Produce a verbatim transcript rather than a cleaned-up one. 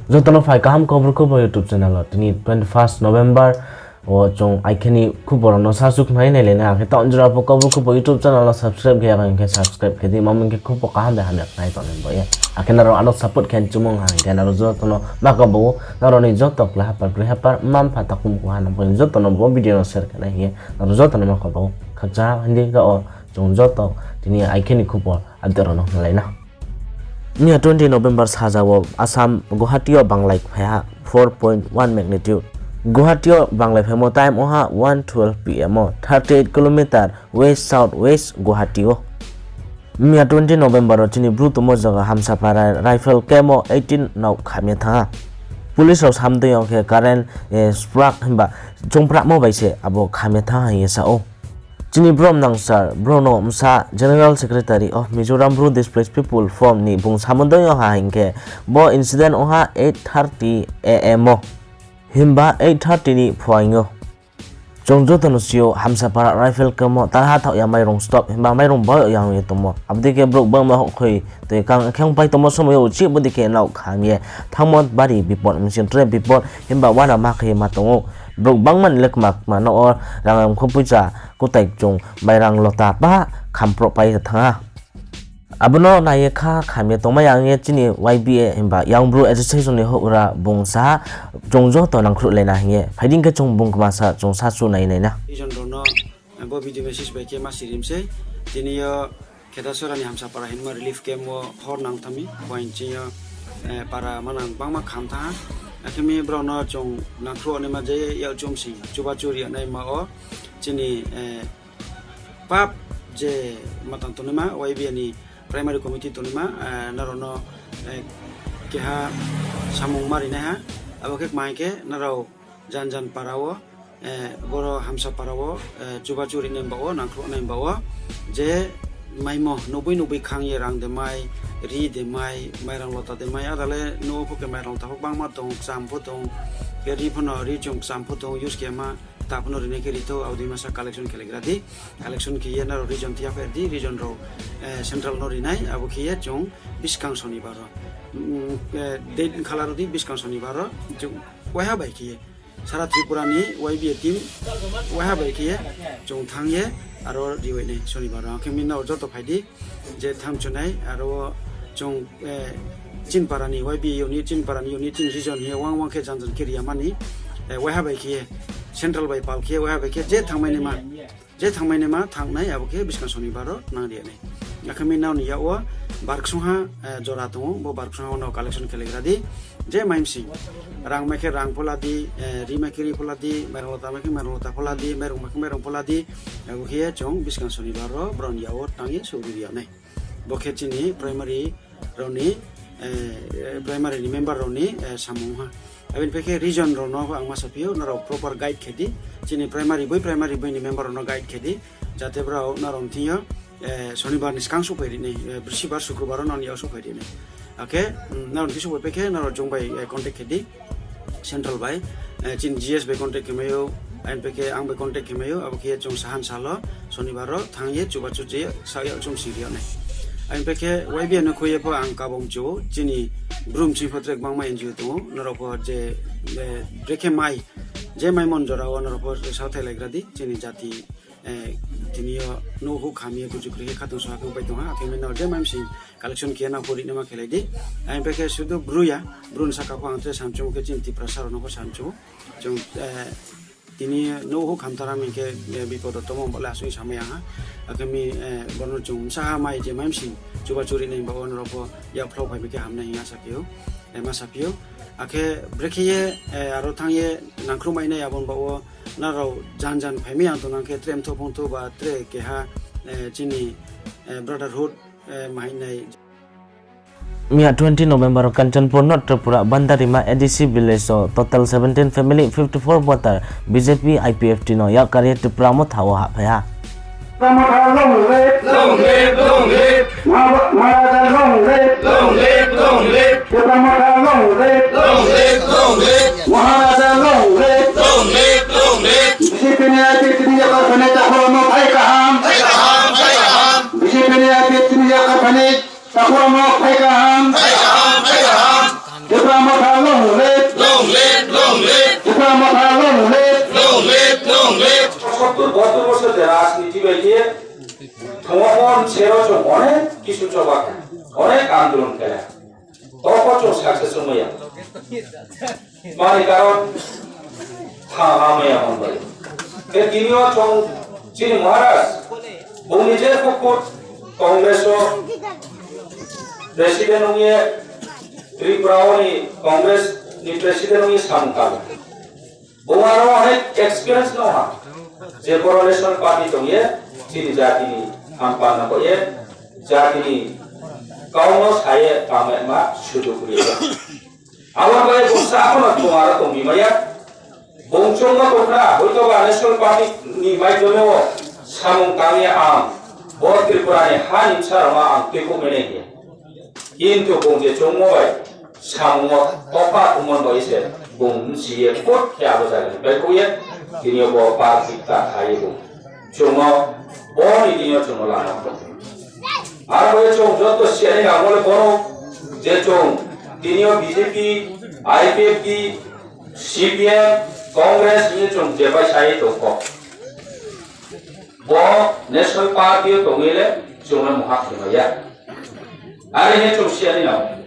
Joto no phai kaham Kaubru Khupo YouTube channel wo. Tini twenty first November wo chung aikhe ni khupor rao no sasu khnai nailai na. Akhe taoh jora pho Kaubru Khupo YouTube channel no subscribe khe ya hing khe subscribe khe di, mamo hing khe khupo kaham bai hamya khnai tongnai bo ye. Akhe nrao ano support khe chumung ha hing khe nrao joto no ma kabo, nrao ni joto kla hapar broi hapar, mma mpha takhum kuha nang pho joto no bo video no share khe nai hing ye nrao joto no ma kabo. Khakcha hindi ka o chung joto tini aikhe ni khupor update rao no hnalai na. Miya twenty November saja wo Assam Guwahati yo banglai phai ha four point one magnitude. Guwahati yo banglai phaimo time ongha one twelve P M wo thirty eight kilometer west south west Guwahati wo. Miya twenty November wo chini Bru tongmo zaga Hamsapara rifle camp wo eighteen naoh khamya thanng ha. Police rao sam dei yo khe current spark himba chungprahmo bai se abo khamya thanng ha hing ye sa ou. Chini brom nang sir, bro no bsa General Secretary of Mizoram Bru Displaced People Forum ni bung samo dei yo ha hing khe, bo incident ongha eight thirty A M wo. Himba eight thirty ni phuaing yo. Chung joto no si ou, Hamsapara rifle camp wo tarha thaoh ya mairung stop, himba mairung baoh ya ong ye tongmo. Abo dei khe brouh bangma houhkhoi toi kang khe ongpai tongmo somoi yo uchih bo dei khe naoh kham ye thanngmo bari bipot, msing tre bipot, himba uanama khe ye ma tong ou. Brouh bangma ni le kma kma no wo rang mkhu poicha kutai kchung mairang lota pa khamproh pai thanng ha. Abo no nai ye kha kham ye tongmai ya ong ye chini Y B A himba Young Bru Association ni houhgra bung sa ha, chung joto nangkhruhlai na hing ye. Phai di hing khe chung bung kma sa chung sasu nai nai na. Region rao no bo video message bai khe ma sirim sei. Tini yo Khedasora ni Hamsapara hinma relief camp wo hor nang thanng mi, point ching yo para manang bangma kham thanng ha. Akhe mi brao no chung nangkhruh naima je yak chumsing chubachu ri naima wo chini pap je matang tongnaima Y B A ni primary committee tongnaima, nrao no keha samung ma ri nai ha. Abo khe kma hing khe nrao janjan para wo, boro Hamsapara wo chubachu ri nai ba wo, nangkhruh nai ba wo, je maimo nubui nubui khang ye rang de mai, ri de mai, mairang lota de mai, ada le nouh pho khe mairang lota pho bangma tong, kcham pho tong, khe ri pho no ri chung kcham pho tong, use khe ma, ta pho no ri nai khe ri thou, abo dei masa collection khe lai gra di, collection khe ye nrao region thing ya pher di, region rao central no ri nai, abo khe ye chung buskang sonibar wo, date khalar di buskang sonibar wo, chung waiha bai khe ye sara Tripura ni Y B A team waiha bai khe ye chung thanng ye aro riwai nai sonibar wo. Akhe mi nrao joto phai di, je thanng chunai aro wo chung chini para ni Y B A unit, chini para ni unit, chini region hing ye wang wang khe janjan khe ri ya mani, waiha bai khe ye central bai pal khe ye waiha bai khe je thanngmai naima, je thanngmai naima thanng nai abo khe buskang sonibar wo nang ri ya nai. Akhe mi nrao ni yak wo barksungha jora tong ou, bo barksungha wo nrao collection khe lai gra di. Je mai msing, rang mai khe rang pho la di, ri mai khe ri pho la di, mairang lota mai khe mairang lota pho la di, mairung mai khe mairung pho la di, abo khe ye chung buskang sonibar wo brao ni yak wo tang ye souh ri ya nai. Bo khe chini primary rao ni, primary ni member rao ni samung ha. Abo ni phe khe region rao no ang ma saphi ou, nrao proper guide khe di. Chini primary boi, primary boi ni member rao no guide khe di, jate brao nrao thing yo sonibar ni skang souhphai ri nai, brisibar, sukrubar wo nrao ni yak souhphai ri nai. Akhe nrao ni khe souhphai pai khe nrao chung bai contact khe di, central bai, chini G S bai contact khe mai ou, aini phe khe ang bai contact khe mai ou, abo khe ye chung sahan sal wo sonibar wo thanng ye chubachu je sa yak chumsing ri ya nai. Aini phe khe Y B A no khui ye pho ang kabong chu ou, chini Bru msing pho tre gbangma N G O tong ou, nrao pho je brekhe mai, je mai mon jora wo nrao pho saohthai lai gra di, chini jati tini yo nouh houh kham ye buju kri khe khatungsung ha khe pai tong ha, akhe mi nrao je mai msing collection khe ye nang pho ri naima khe lai di. Aini phe khe sudu Bru ya, Bru ni sahka pho ang tre samchung khe chini Tiprasa rao no pho samchung ou. Chung tini nouh houh kham tara mi khe bipod wo tongmo bo le asuh samai ya ha. Akhe mi boro no chung bsa ha mai je mai msing chubachu ri nai ba wo nrao pho yak phlau phai mi khe ham nai hing ye asa khe ou, ma saphi ou. Akhe brekhe ye aro thanng ye nangkhruh mai nai abo ni ba wo nrao janjan phai mi ang tongnang khe tre mthoh phongthoh ba tre keha chini brotherhood mahai nai. Miya twenty November wo Kanchanpur, North Tripura, Bandarima A D C village wo total seventeen family, fifty four voter B J P I P F T no yakkar ye Tipra Motha wo hahphai ha. Tipra Motha long live! Long live, long live! Maharaja long live! Long live, long live! Tipra Motha long live! Long live, long live! Maharaja long live! Long live, long live! B J P ni I P F T ni yakkar phainai takhu rao no phai kaham! Phai kaham, phai kaham! B J P ni I P F T ni yakkar phainai takhu rao no phai kaham! Phai kaham, phai kaham! Tipra Motha Long live, long live, long live. Tipra Motha long live, long live, long live. সত্তর বছর বছর যে রাজনীতি bai khe thongmo pon sero chung অনেক কিছু choba khe, অনেক আন্দোলন khe, topho chung success ongmai ya. Mani karon thang hamya hon bai. Khe tini yo chung chini Maharaj, bung ni je phuh Congress o president ong ye, Tripura o ni Congress ni president ong ye samung tang. Bung aro অনেক experience no ha. Je boro national party tong ye, chini jati ni hampa no bo ye, jati ni kau no sa ye tangma sudu kri ye. Abo bai bung sa pho no chung aro tong bimai ya. Bung chung no tongkhna, hoito ba national party ni মাধ্যমে wo samung tang ye ang bo Tripura ni ha ni bsa rao no ang tuikhouh mai nai hing ye. Kintu bung je chungmo bai samung wo topha ongmo bai se bung bsi ye kot khe abo zaga ni baihkhouh ye, tini yo bo party kta kha ye bung chung no bo ni tini yo chung no lama tong. Aro bai chung joto siya ni nangmo le bono je chung tini yo B J P, I P F T, C P M, Congress hing ye chung je bai sa ye tong kho. Bo national party yo tong ye le chung no mungha khe mai ya. Are hing ye chung siya ni nang.